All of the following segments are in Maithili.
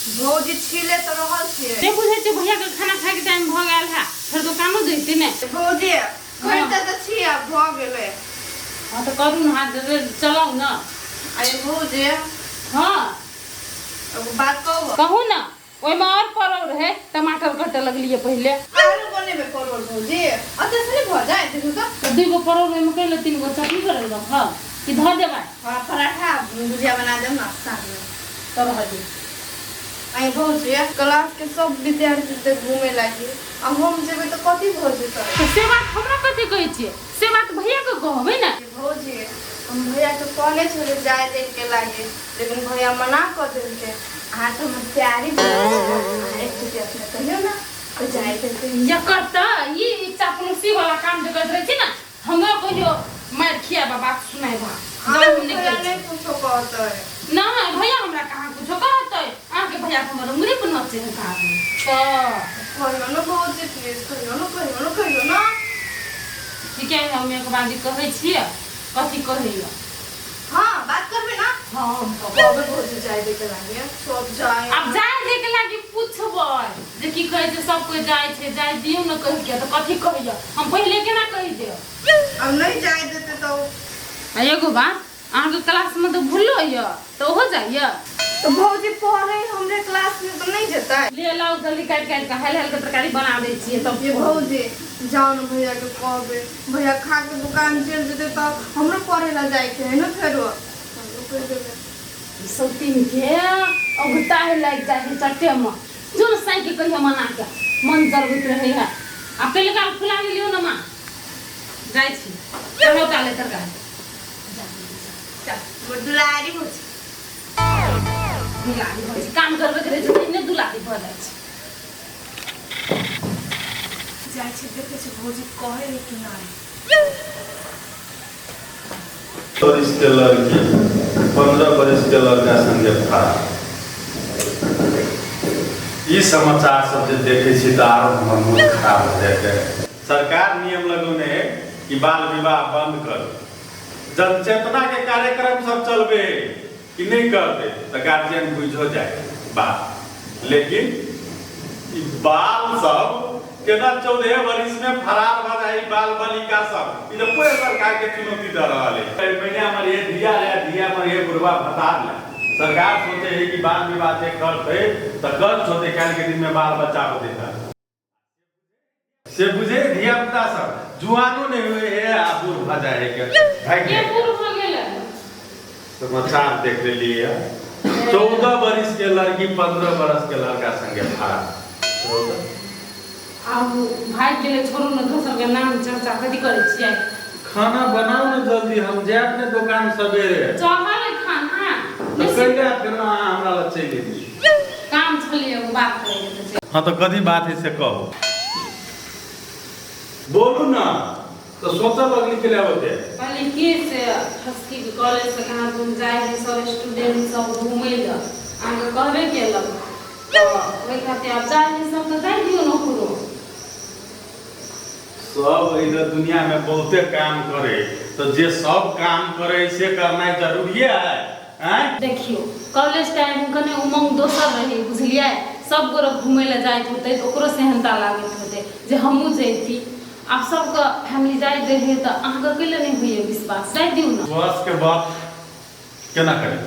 भौजी छीले तऽ रहल छियै। नहि बुझै छियै भैयाके खाना खायके टाइम भऽ गेल है, फेर दोकानो जैते ने। भौजी करिते तऽ छी, आब भऽ गेलै। हँ तऽ करू ने, हाथ चलाउ ने। अरे भौजी। हँ। एगो बात कहू? कहू ने। ओहिमे आओर परोड़ है, टमाटर कटऽ लगलियै पहिले। आलू बनेबै परोड़ भौजी, अते से नहि भऽ जाय? देखू तऽ। दुइ गो परोड़ ओहिमे कैले, तीन गो चटनी करल रखब कि धऽ देबै? हँ, पराठा भुजिया बना देब ने साथमे। तऽ रह दियौ। आइ भौजी, क्लास के सब विद्यार्थी तऽ घूमे लागी आ हम जेबै तऽ कथी भऽ जेतै? तऽ से बात हमरा कथी कहै छियै? से बात भैयाके कहबै ने। भौजी, हम भैयाके कहने छलियै जाय दैके लागी, लेकिन भैया मना कऽ देलकै। अहाँ तऽ हमर प्यारी भौजी छी, अहाँ एक चोटी अपने कहियौ ने तऽ जाय देतै। एकर तऽ ई चापलूसी वाला काम जे करैत रहै छी ने, हमरा कहियो मारि खियाबा बात सुनायबा। हाँ, जब हम भैया निकल नहि कुछो कहतै। नहि, भैया हमरा कहाँ कुछो कहतै? अहाँके भैया तऽ हमर उंगली पर नचे है कहाँ तऽ। कहियौ ने भौजी, प्लीज कहियौ ने, कहियौ ने, कहियौ ने। ठीके है, हम एक बार कहै छियै, कथी कहैया। हाँ, बात करबे ना। हाँ, हम कहबै। कहबै भौजी जाय दे के लागे, सब जाय। आब जाय दे के लागी पूछबै जे की कहै छै, सब कोइ जाइ छै, जाय दियौ ने कहि के, तऽ कथी कहैया? हम पहिले केना कहि देब? अब नहीं जाय देते तो। आ एगो बात, अहाँके क्लासमे तऽ भूलो यऽ, तऽ ओहो जाइया? तो भौजी पढ़े हमरे क्लास में तो नहीं जेतै। ले लाउ जल्दी, काटि काटि कऽ हाल हाल के तरकारी बना दै छियै तब। ये भौजी, जाओ ने भैया के कहबे, भैया खा के दुकान चलि जेतै तऽ हमरो पढ़े ला जाय के है ने, फेरो हमरो कहि देबै। सौतीन के औगताहे लागि जाइ है चट्टे में। जो ने साँइ के कहिया मना के मन जरबैत रहै है। आ पहिले काल फुला लियौ ने माँ, जाइ छी चढ़ाउ ताले तरकारी। चल मोर दुलारी भौजी। दुलारी भौजी काम करबैत रहै छै, नहि दुलारी भऽ जाइ छै। जाइ छी, देखै छी भौजी कहै है कि नहि। बरिस के लड़की 15 बरिस के लड़का संगे फरार। ई समाचार सब जे देखै छी तऽ आरो हमर मोन खराब भऽ जाइत है। सरकार नियम लगौने है कि बाल विवाह बंद करू, जनचेतना के कार्यक्रम सब चलबे है कि नहीं करते तऽ गार्जियन बुझो जाए बात, लेकिन ई बाल सब केना 14 बरिस में फरार भऽ जाए? बाल बालिका सब, ई तऽ पूरे सरकार के चुनौती दऽ रहल है। एहि महीने हमर ये धिया ले, धिया हमर ये बुढ़वा भतार ले। सरकार सोचे है कि बाल विवाह जे करते तऽ गर्ज होते, काल्हि के दिन में बाल बच्चा होते तऽ से बुझे धिया पुता सब जुआनो नहीं हुए है आ बूढ़ भऽ जाए है के भागि के जाए। बूढ़ भऽ गेलै? समाचार देख लेलिए, 14 बरिस के लड़की 15 बरस के लड़का संगे फरार। आब भागि गेलै, छोड़ू ने, दोसर के नाम चर्चा कथी करै छियै? खाना बनाउ ने जल्दी, हम जायब ने दोकान सवेरे। चढ़ल है खाना। तऽ कैला फेर अहाँ हमरा लग चलि एलियै? काम छलियै एगो बात करै के तऽ। हाँ, तऽ कथी बात है से कहू, बोलू ना। तऽ सोचऽ लगली के होते। कहली की से हस्की के कॉलेज से कहाँ तुम जाइ है सब स्टूडेंट सब घूमै लए, अहाँके कहबे केलक, तऽ ओहि खातिर आब जाइ है सब तऽ जाइ दियौ ने ओकरो। सब इधर दुनिया में बहुते काम करे, तो जे सब काम करे से करनाइ जरूरी है आँय? देखियौ, कॉलेज टाइम कने उमंग दोसर रहै, बुझलियै? सब गोरे घूमै लए जाइत होतै तऽ ओकरो सेहनता लागैत होतै जे हमहूँ जैती। आब सबके फैमिली जाइत रहै तऽ अहाँके कैले नहि होइए विश्वास? जाय दियौ ने। विश्वास के बात केना करी,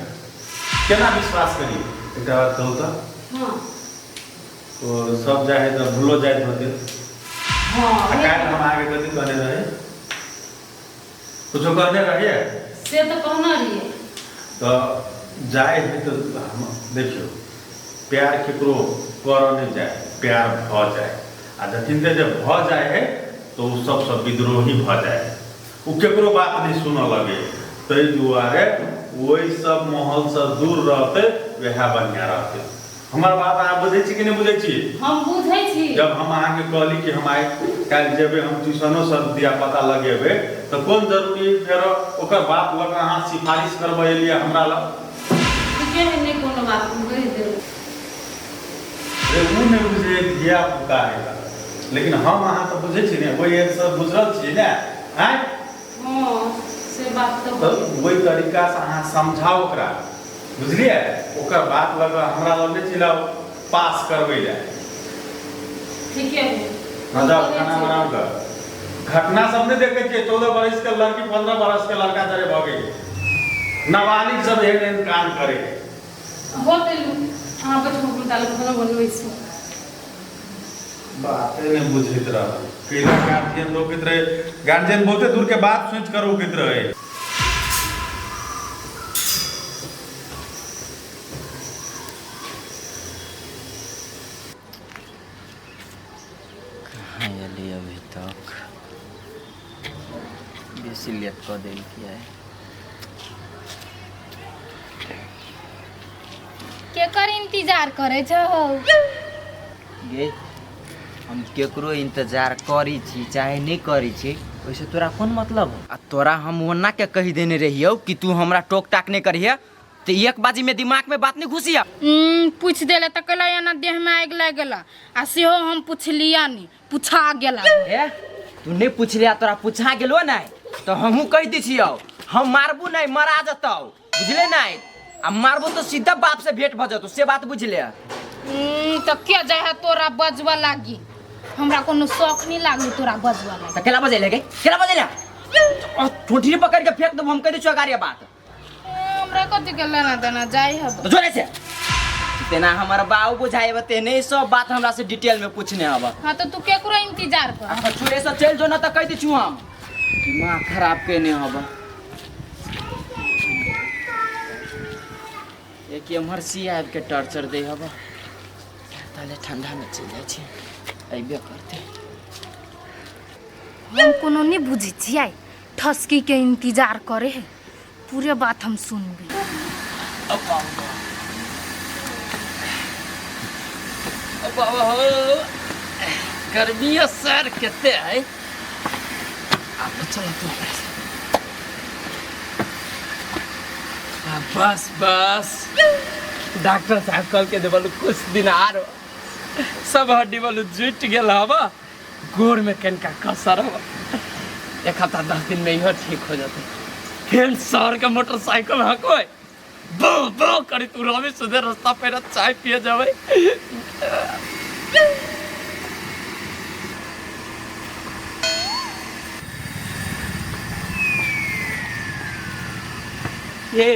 केना विश्वास करी? एकटा बात कहू तऽ। हँ। तो सब जाइ है तऽ भूलो जाइत होते। हँ। आ काल्हि हम अहाँके कथी कहने रही? कुछो कहने रहियै? से तऽ कहने रहियै। तऽ जाइ है तऽ हम देखियौ, प्यार केकरो करऽ नहि जाइ, प्यार भऽ जाइ। आ जखन जे भऽ जाइ है तऽ ओ सबसँ विद्रोही भऽ जाइ है, ओ केकरो बात नहि सुनऽ लगै। ताहि दुआरे ओहि सब माहौलसँ दूर रहतै, वएह बढ़िआँ रहतै। हमर बात अहाँ बुझै छी कि नहि बुझै छी? हम बुझै छी। जब हम अहाँके कहली कि हम आइ काल्हि जेबै, हम ट्यूशनो सर दिया पता लगेबै, तऽ कोन जरूरी फेर ओकर बाप लग अहाँ सिफारिश करबै एलियै हमरा लग? ठीके है, नहि कोनो बात, हम कहि देबै। रे, ओ नहि बुझै धिया पुता है, लेकिन हम अहाँ तऽ बुझै छी ने, ओहि एजसँ गुजरल छी ने, आँय? हँ, से बात तऽ। तऽ ओहि तरीकासँ अहाँ समझाउ ओकरा। बुझलियै ओकर बात लग हमरा लग नहि चिल्लाउ पास करबै लए ठीके है हाँ जाओ खाना बनाओ का घटना सब नहीं देखे छियै 14 बरस के लड़की 15 बरस के लड़का जरे भऽ गेल नाबालिग सब एहन एहन काम करे हो गेल अहाँ बैठू हम ताले खाना बनबै छी बाते नहीं बुझैत रह कैला गार्जियन रोकैत रहे गार्जियन बहुते दूर के बात सोच कर रोकैत रहे कहाँ एली अभी तक बेसी लेट कऽ देलकै आइ केकर इंतजार करे छहो गे हम केकरो इंतजार करी छी चाहे नहीं करी छी ओहिसे तोरा कोन मतलब हो आ तोरा हम ओना के कहि देने रहियौ कि तू हमरा टोक टाक नहीं करिहे तो एक बाजी में दिमाग में बात नहीं घुसिया पूछ देले तऽ कहला एना देह में आगि लागि गेला आ सेहो हम पुछलिया नहीं पूछा गेला ए तू नहीं पूछलिया तोरा पूछा गेलो नहीं तो हमहूँ कहि दै छियौ हम मारबू नहीं मरा जतौ बुझले नहीं आ मारबू तो सीधा बाप से भेंट भऽ जतौ से बात बुझले तऽ के जाय है तोरा बजबऽ लागी हमरा कोनो शौक नहीं लागल तोरा बजबऽ लागी तऽ केला बजेले गे केला बजेले ठोठी पकड़ के फेंक देबो हम कहि दै छियौ गारिया बात हमरा कथी के लेना देना जाय है तो जोरे से तेना हमर बाबू बुझाएब तेने सब बात हमरा से डिटेल में पूछने हब हाँ तो तू केकरो इंतजार कर आ छुरे से चल जो ना त कहि दै छु हम दिमाग खराब केने हब एक एम्हर सी आबि के टॉर्चर दे हब ताले ठंडा में चलि जाइ छी अइबे करते हम कोनो नहीं बुझै छियै ठसकी के इंतजार करे है पूरे बात हम सुनबी बाबा हो गर्मी सर कते है आब चल तू हमरा से। आ, बस बस डॉक्टर साहब कल के देबलू कुछ दिन आरो सब हड्डी बलू जुटि गेल हब गोर में कनिका कसर हब एक हफ्ता 10 दिन में इहो ठीक हो जतै फेर शहर के मोटरसाइकिल हकबै बो बो करी तू रवि सुधे रास्ता पे चाय पिए जाबै ये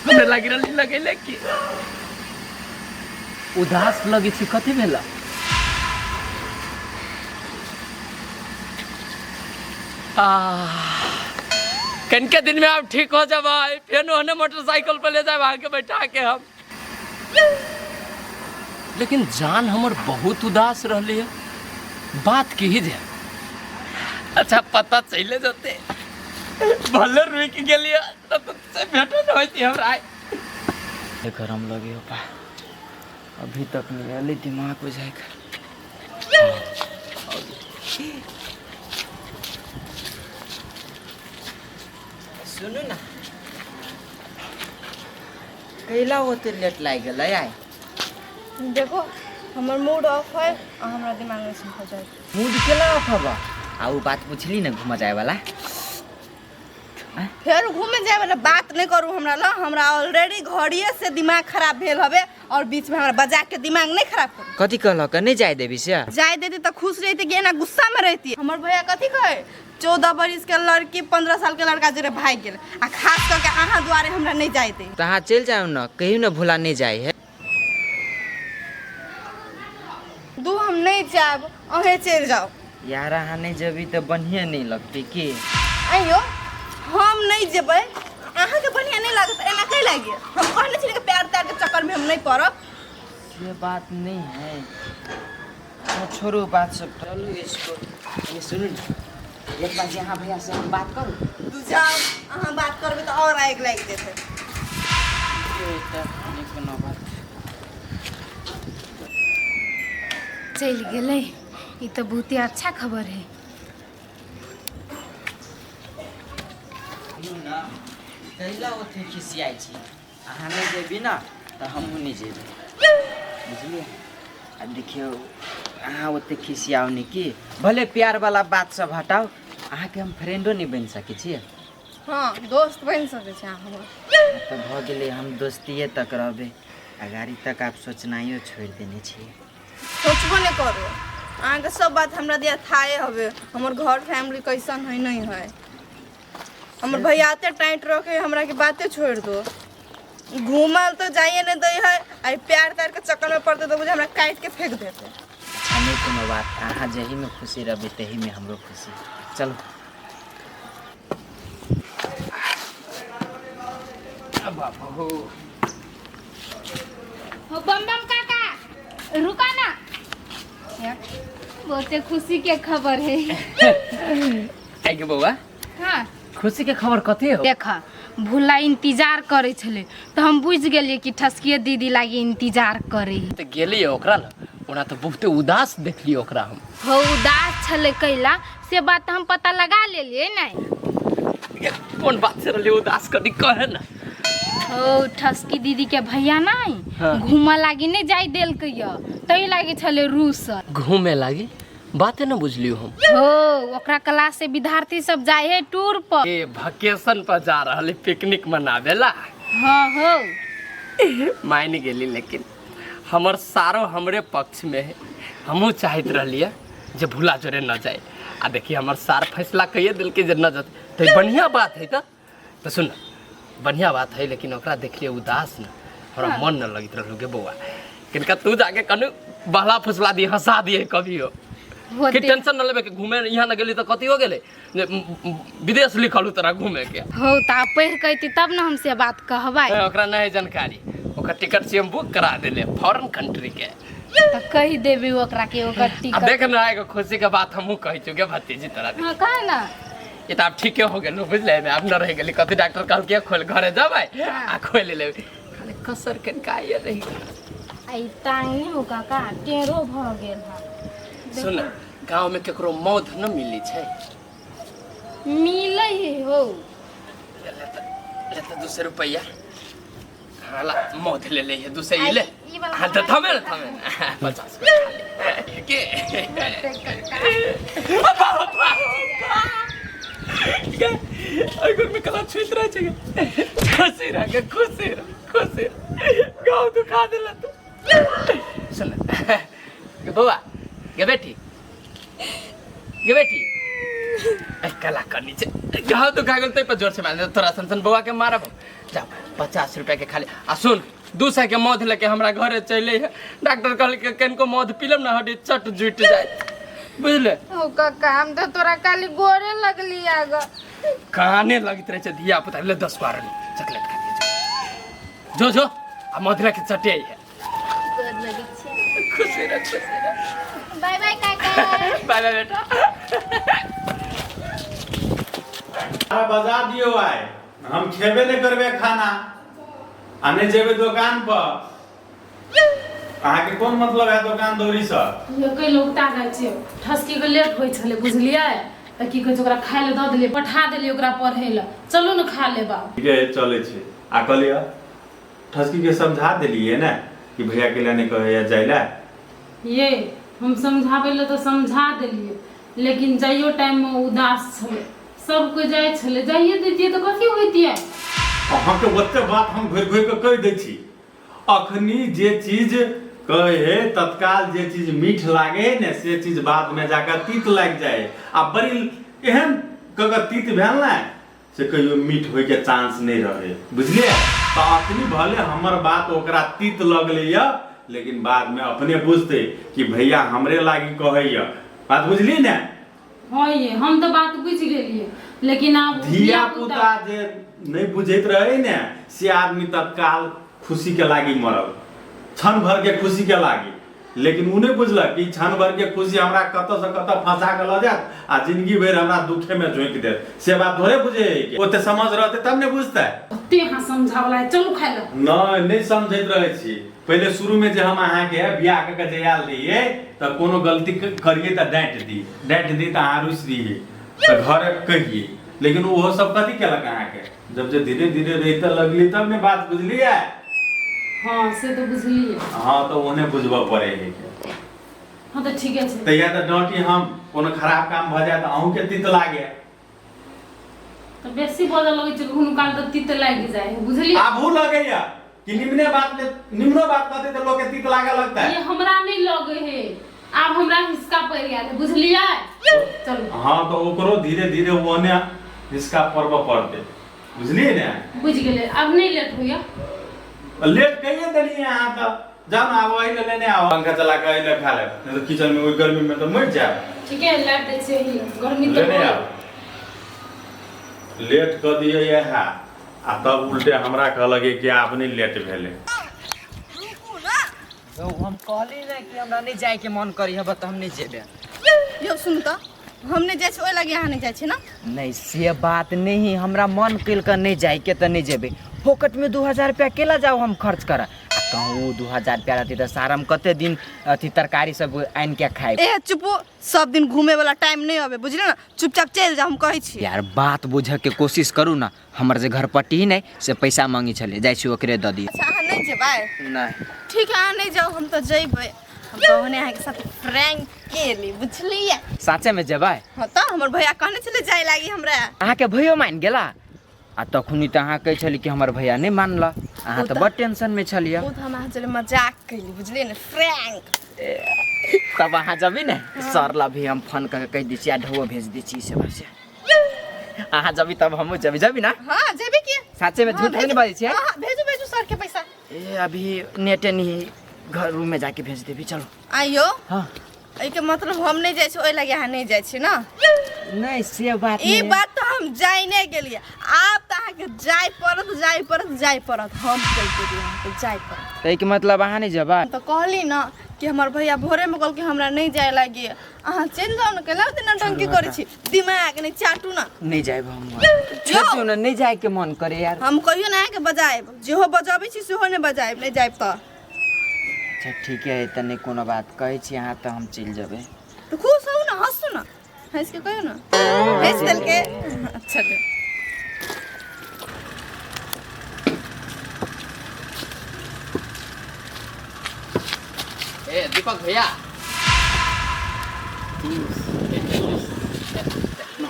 हमरा लागि रहल लगेले कि उदास लगे छी कथी भेला आ कनके दिन में आप ठीक हो जाबे फेर ओहने मोटरसाइकिल पर ले जाए अहाँके बैठा के हम लेकिन जान हमर बहुत उदास रहली है बात की जे अच्छा पता चले जते भले रुकि गेलियै तऽ से भेटो नहि होती हमरा गरम लगे हो पा अभी तक नहीं अली दिमाग हो जाएगा सुनू ना कैला ओते लेट लागि गेलै आइ देखो हमर मूड ऑफ है और हमरा दिमाग में हो जाए मूड केला ऑफ हबा आ उ बात पूछली ना घूम जाए वाला फेर घूमे जाए वाला बात नहीं करू हमरा ला हमरा ऑलरेडी घड़िए से दिमाग खराब भेल हवे और बीच में हमरा बजा के दिमाग नहीं खराब करू कथी कहलक नहीं जाए देबी से जाए देती तो खुश रहती कि एना गुस्सा में रहती हमर भैया कथी कहे 14 बरिस के लड़की 15 साल के लड़का जरे भाग गेल आ खास करके अहाँ दुआरे हमरा नहीं जाए दे तो अहाँ चलि जाउ न कहियो न भुला नहीं जाए है दू हम नहीं जाब अहें चलि जाओ यार अहाँ नहीं जेबी तऽ बढ़िआँ नहीं लगतै की अइयो हम नहीं जेबै अहाँके बढ़िआँ नहीं लागत एना कै लागी हम कहने छी कि प्यार त्यार के चक्कर में हम नहीं पड़ब से बात नहीं है अच्छा छोड़ो बात सब चलू इसको ये सुनू ने एक बार यहाँ भैया से हम बात करू तू जाओ अहाँ बात करबै तऽ और आगि लागि जेतै ये तऽ नहि कोनो बात चलि गेलै ई तऽ बहुते अच्छा खबर है सुनू ने कैला ओते खिसियाइ छी अहाँ नहि जेबी ने तऽ हमहूँ नहि जेबै बुझलियै आ देखियौ अहाँ ओते खिसियाउ नहि की भले प्यारवला बात सब हटाउ अहाँके हम फ्रेंडो नहि बनि सकै छियै? हँ, दोस्त बनि सकै छी अहाँ हमर। तऽ भऽ गेलै, हम दोस्तिए तक रहबै, अगाड़ी तक आब सोचनाइयो छोड़ि देने छियै। सोचबो नहि करू, अहाँके सब बात हमरा दिया थाए हवे, हमर घर फैमिली कैसन है नहीं है, हमर भैया एते टाइट रखे हमरा के बाते छोड़ दो, घूमल तो जाइए नहीं दै है, आ प्यार त्यार के चक्कर में पड़ते तो बुझे हमरा काट के फेंक देते। अच्छा नहीं कोनो बात, अहाँ जहीमे खुशी रहबै तहीमे हमरो खुशी। चलो। बाबू हो बम बम काका रुका ना, बहुते खुशी के खबर है। आइ बौआ। हाँ। खुशी के खबर कथी हो? देख, भूला इंतजार करे छले तो हम बुझ गेलिए कि ठसकिए दीदी लागी इंतजार करे। तऽ गेलियै ओकरा लग, ओना तऽ बहुते उदास देखलियै ओकरा हम। हो, उदास छले कैला से बात हम पता लगा लेलिए नहीं। कोन बात से रहलियै उदास, कनी कहे ना। हो, ठसकी दीदी के भैया नहीं हाँ। घूमऽ लागी नहीं जाय देलकै तै लागी छले रूस। घूमे लागी? बाते न बुझलियो हम। हो, ओकरा क्लास से विद्यार्थी सब जाय है टूर पर। ए वैकेशन पर जा रहल है पिकनिक मनावे ला। हाँ हो। मान गेली, लेकिन हमर सारो हमरे पक्ष में है। हमहूँ चाहत रहलियै जे भूला जोरे न जाए, आ देखिए हमर सार फैसला कहिए देलकै जे न जाते, तो ई बढ़िया बात है। तऽ सुन, बढ़िया बात है, लेकिन ओकरा देखलिए उदास न हमरा मन न लगैत रहलू गे बौआ। किनका तू जाके कनु बहला फुसला दिए, हंसा दिए कभी हो कि होते। टेंशन न लेबे के घूमे यहाँ न गेली तऽ कथी हो गेलै जे विदेश लिखल तोरा घूमे के। हो, तऽ आब पढ़ि के अयती तब ने हम से बात कहबै। ओकरा नहीं जानकारी, ओकर टिकट से हम बुक करा देले फॉरेन कंट्री के। तऽ कहि देबी ओकरा के ओकर आ टिकट। देख ना, एगो खुशी के बात हमहूँ कहै छी गे भतीजी तोरा। हाँ, कह ना। ई तऽ आब ठीके हो गेल, बुझले ने, आब न रहि गेली कथी। डॉक्टर कहलकै खोल, घरे जेबै आ खोलि लेबै, खाली कसर कनिका आइए रहि गेल। आ ई टांग नहि हो काका, टेढ़ो भऽ गेल हँ। सुन, गाँव में केकरो मौध न मिली छै? मिलै है हो। ले तऽ, ले तऽ 200 रुपैआ। हाँ, ला मौध ले ले, 200 ई ले। ई वाला। हाँ तऽ थमे ना, थमे ना, 50 रुपया खा ले के। बाबा, बाबा, अगर में कला छुइत रहे छै, खुशी रह के, खुशी रह, खुशी रह, गाँव दुखा देला तू। सुन गे बौआ, गे बेटी, गे बेटी, ए कला करनी छै, घाव दुखा गेल तै पर जोर से मार दे, तोरा सन सन बौआ के मारब हम। जाओ, 50 रुपया के खाली। आ सुन, 200 के मौध लेके हमरा घरे चले है। डॉक्टर कहलकै कनिको मौध पीलम ना हड्डी चट जुटि जाए, बुझले? हो काका, हम तऽ तोरा काली गोरे लगली आग। काने लगैत रहै छै धिया पुता। ले 10 बारह चॉकलेट खा लिअ, जो जो, आ मौध लेके चटे है। गोर लगै छै। खुशी रह, खुशी रह। बाय बाय काका। बाय बाय बेटा। खाना बजा दियौ, आइ हम खेबे नहि करबै खाना आ नहि जेबै दोकान पर। अहाँके कोन मतलब है दोकान दौरीसँ? कै लोक ताकै छै। ठसकी के लेट होइ छलै, बुझलियै? तऽ की कहै छै, ओकरा खाय लए दऽ देलियै, पठा देलियै ओकरा पढ़ै लए। चलू ने, खा लेब आब। ठीके है, चलै छै। आ कहलियै, ठसकी के समझा देलियै ने कि भैया के लिए नहि कहैया जाइ लए? ये हम समझाबै लए तऽ समझा देलियै, लेकिन जाइयो टाइममे उदास छलै। सब कोइ जाइ छलै, जाइए दैतियै तऽ कथी होइतियै? अहाँके ओते बात हम घुरि घुरि कऽ कहि दै छी। अखनी जे चीज कहै है, तत्काल जे चीज मीठ लागे है ने, से चीज बादमे जाकर तीत लागि जाइ है। आ बड़ी एहन कऽ तीत भेल ने, से कहियो मीठ होइके चांस नहि रहे, बुझलियै? तऽ अखनी भले हमर बात ओकरा तीत लगलै यऽ, लेकिन बादमे अपने बुझतै कि भैया हमरे लागी कहैया बात। बुझलियै ने? हँ ये, हम तऽ बात बुझि गेलियै, लेकिन आब धिया पुता जे नहि बुझैत रहे ने, से आदमी तत्काल खुशी के लागी मरल, क्षण भर के खुशी के लागी। लेकिन ओ नहि बुझलक कि क्षण भर के खुशी हमरा कतऽ से कतऽ फंसा के लऽ जायत आ जिंदगी भरि हमरा दुखे में झोंकि देत, से बात थोड़े बुझे। ओते समझ रहते तब ने बुझतै। ओते अहाँ समझावला है, चलू खाय लए। नहि, नहि समझैत रहै छी। पहिले शुरू में जे हम अहाँके बियाह कऽ के जे आयल रहियै, तऽ कोनो गलती करियै तऽ डाँटि दी, डाँटि दी तऽ अहाँ रुसि दियै, तऽ घर कहियै। लेकिन ओहो सब कथी केलक अहाँके? जब जे धीरे धीरे रहिते लगली तब ने बात बुझलियै। हँ, से तऽ बुझलियै। हँ, तऽ ओहने बुझबऽ पड़े है के। हँ, तऽ ठीके छै। तहिया तऽ डाँटी हम, कोनो खराब काम भऽ जाय तऽ अहूँके तीत लागे। तऽ बेसी बजऽ लगै छै कखनो काल तऽ तीत लागि जाइ है बुझलियै। आबू लगैया कि निम्ने बात में निम्नो बात कहते तो लोग के तीत लागे लगता है। ये हमरा नहीं लगे है, आब हमरा हिसका पड़ि गेल है बुझलियै। चलू। हाँ तो ओकरो धीरे धीरे ओने हिसका पर्व पड़ते, बुझलिए ने? बुझि गेलै, आब नहीं लेट होइया। लेट कहिए देलिए अहाँ तो जाओ ना, आब एहि लेने आओ, पंखा चला के एहि खा लेब, नहीं तो किचन में ओहि गर्मी में तो मरि जायब। ठीक है, लाइट दै छियै ही, गर्मी तऽ लेने आओ। लेट कऽ दियै इएह आ तब उल्टे हमरा कहलक कि आब नहि लेट भेलै। रुकू ना। यौ हम कहली ने कि हमरा नहि जायके मन करी हब तऽ हम नहि जेबै। यौ सुनू तऽ, हम नहि जाइ छी ओहि लागी अहाँ नहि जाइ छी ना? नहीं से बात नहीं, हमरा मन कल के नहीं जायके तऽ नहीं जेबै। फोकट में 2000 रुपया केला जाओ हम खर्च कर, कहूँ 2000 रुपया रहती तऽ साराम कते दिन अथी तरकारी सब आनि के खाए। ए चुपो, सब दिन घूमे वाला टाइम नहीं आवे बुझलियै ना, चुपचाप चलि जाउ हम कहै छी। यार बात बुझे के कोशिश करू ना, हमर जे घर पट्टी नहीं से पैसा मांगी छले, जाइ छी ओकरे दऽ दियै। अच्छा अहाँ नहीं जेबै? नहीं। ठीक है अहाँ नहीं जाओ, हम तऽ जेबै। हम कहने अहाँके साथ प्रैंक केली बुझलियै। साचे में जेबै? हाँ तऽ हमर भैया कहने छलै जाय लागी हमरा। अहाँके भैयो मानि गेला? आ तखनी तऽ अहाँ कहै छली कि हमर भैया नहीं मानला, अहाँ तऽ बड़ टेंशन में छलियै। ओ तऽ हम अहाँ चले मजाक कैली बुझलियै ने, फ्रैंक। तब अहाँ जबी ने सर ला भी हम फोन करके कहि दै छी आ ढौआ भेज दै छी से बस। अहाँ जबी तब हमहूँ जबी, जबी ना? हाँ जेबी की? साचे में झूठ नहीं बाजै छियै? हाँ, भेजू भेजू सर के पैसा। ए अभी नेटे नहीं, घर रूम में जाके भेज देबी। चलो आइयो। हाँ एहिके मतलब हम नहीं जाइ छी ओहि लागी अहाँ नहीं जाइ छी ना? नहीं से बात ई नहीं। बात तऽ हम जाइने गेलियै, आब तऽ अहाँके जाय पड़त, जाय पड़त, जाय पड़त। हम कहि देलियै अहाँके जाय पड़त। ताहिके मतलब अहाँ नहीं जेबै? तऽ कहली ना कि हमर भैया भोरे में कहलकै हमरा नहीं जाय लागी, अहाँ चलि जाउ ने, कैला ओते नौटंकी करै छी, दिमाग नहीं चाटू ना। नहीं जायब हम, छोड़ू ना, नहीं जाय के मन करे यार। हम कहियो ना अहाँके बजायब, जेहो बजाबै छी सेहो नहीं बजायब, नहीं जायब तऽ। अच्छा ठीक है, तऽ नहीं कोनो बात कहै छी अहाँ तऽ हम चलि जेबै। तऽ खुश होउ ना, हँसू ना, हँसि के कहियौ ना, हँसि देलकै। अच्छा ले। ए दीपक भैया,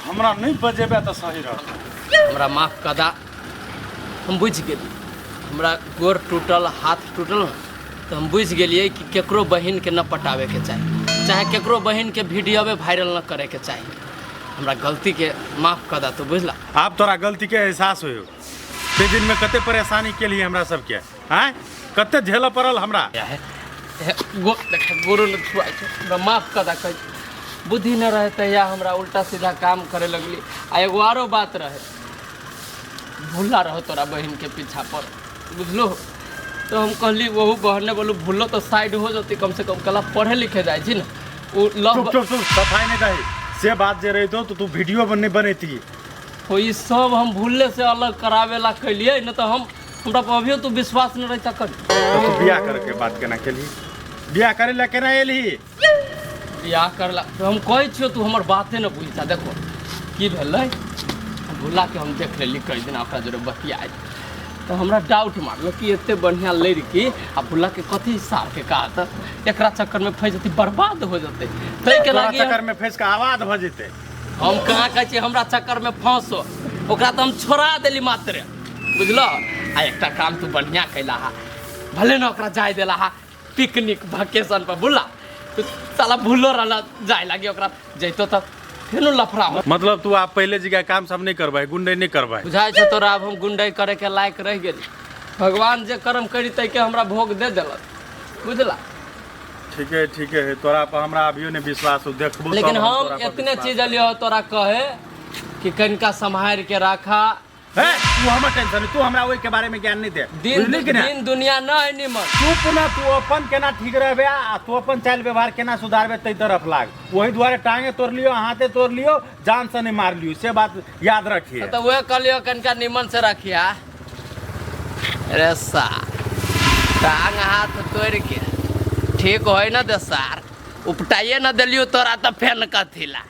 हमरा नहीं बजेबै तऽ सही रहत। हमरा माफ कऽ दा, हम बुझि गेली, हमरा गोर टूटल हाथ टूटल तऽ हम बुझि गेलियै कि केकरो बहिनके न पटाबैके चाही, चाहे केकरो बहिनके वीडियोवे वायरल न करैके चाही। हमरा गलतीके माफ कऽ दा तू, बुझला? आब तोरा गलतीके एहसास होयो, ते दिन में कते परेशानी केलियै हमरा सबके, आँय कते झेलऽ पड़ल हमरा। गो देख गोरो न छुआइ छै, हमरा माफ कऽ दा। कहै बुद्धि न रहे तहिया हमरा उल्टा सीधा काम करे लगली। आ एगो आरो बात रहे, भूला रहो तोरा बहिन के पीछा पर, बुझलो? तो हम कहली वहु बहने बोलू भूलो तो साइड हो जती, कम से कम कला पढ़े लिखे जाइ छी ना उ लव। चुप चुप चुप, सफाई नहीं दही से बात जे रहितो तो तू वीडियो नहीं बनैती। हो ई सब हम भूलले से अलग करावेला कैलियै न, तऽ हम हमरा पर अभियो तू विश्वास न रही कर। तो तू बियाह करके बात केना केलही? बियाह करे ला केना एलही? बियाह करला तो हम कहै छियौ तू हमर बाते न बुझता। देखो की भेलै, भूला के हम देख लेली कई दिन ओकरा जोरे बतियाइत, तऽ हमरा डाउट मारलो कि एते बढ़िया लड़की आ भूला के कथी सार के कहत, एकरा चक्कर में फंसि जेतै बर्बाद हो जेतै। ताहि के तोरा लागी चक्कर में फंसि के आबाद भऽ जेतै। हम कहाँ कहै छियै हमरा चक्कर में फंसो, ओकरा तऽ हम छोड़ा देली मात्र, बुझलो? आ एकटा काम तू बढ़िया कैला हा, भले न ओकरा जाय देला हा पिकनिक वैकेशन पर, बुझला? तू साला भूलो रहला जाय लागी, ओकरा जैतो तऽ फेनो लफड़ा हो। मतलब तू आब पहले जगह काम सब नहीं करबै, गुंडई नहीं करबै। बुझाइ छै तोरा आब हम गुंडई करे के लायक रहि गेली। भगवान जे कर्म करी तै के हमरा भोग दे देलक, बुझला? ठीक है ठीक है, तोरा पर हमरा अभियो नहीं विश्वास हो, देखबो लेकिन तब हम तोरा पर इतने विश्वास चीज अलियो तोरा कहे कि कनिका सम्हारि के राखा। हे, तू हमर टेंशन नहीं, तू हमरा ओहि के बारे में ज्ञान नहीं दे, दिन बुझली कि ना? दिन दुनिया न है निमन। चुप ना, तू अपन केना ठीक रहबे आ तू अपन चाल व्यवहार केना सुधारबे तै तरफ लाग। वही दुआरे टांगे तोड़ लियो, हाथे तोड़ लियो, जान से नहीं मार लियो, से बात याद रखिए। तो वह कहलियो कनिका निमन से रखिया। अरे सा टांग हाथ तोड़ के ठीक होय ना दे सार, उपटाइए ना देलियो तोरा तऽ फेन कथी ला।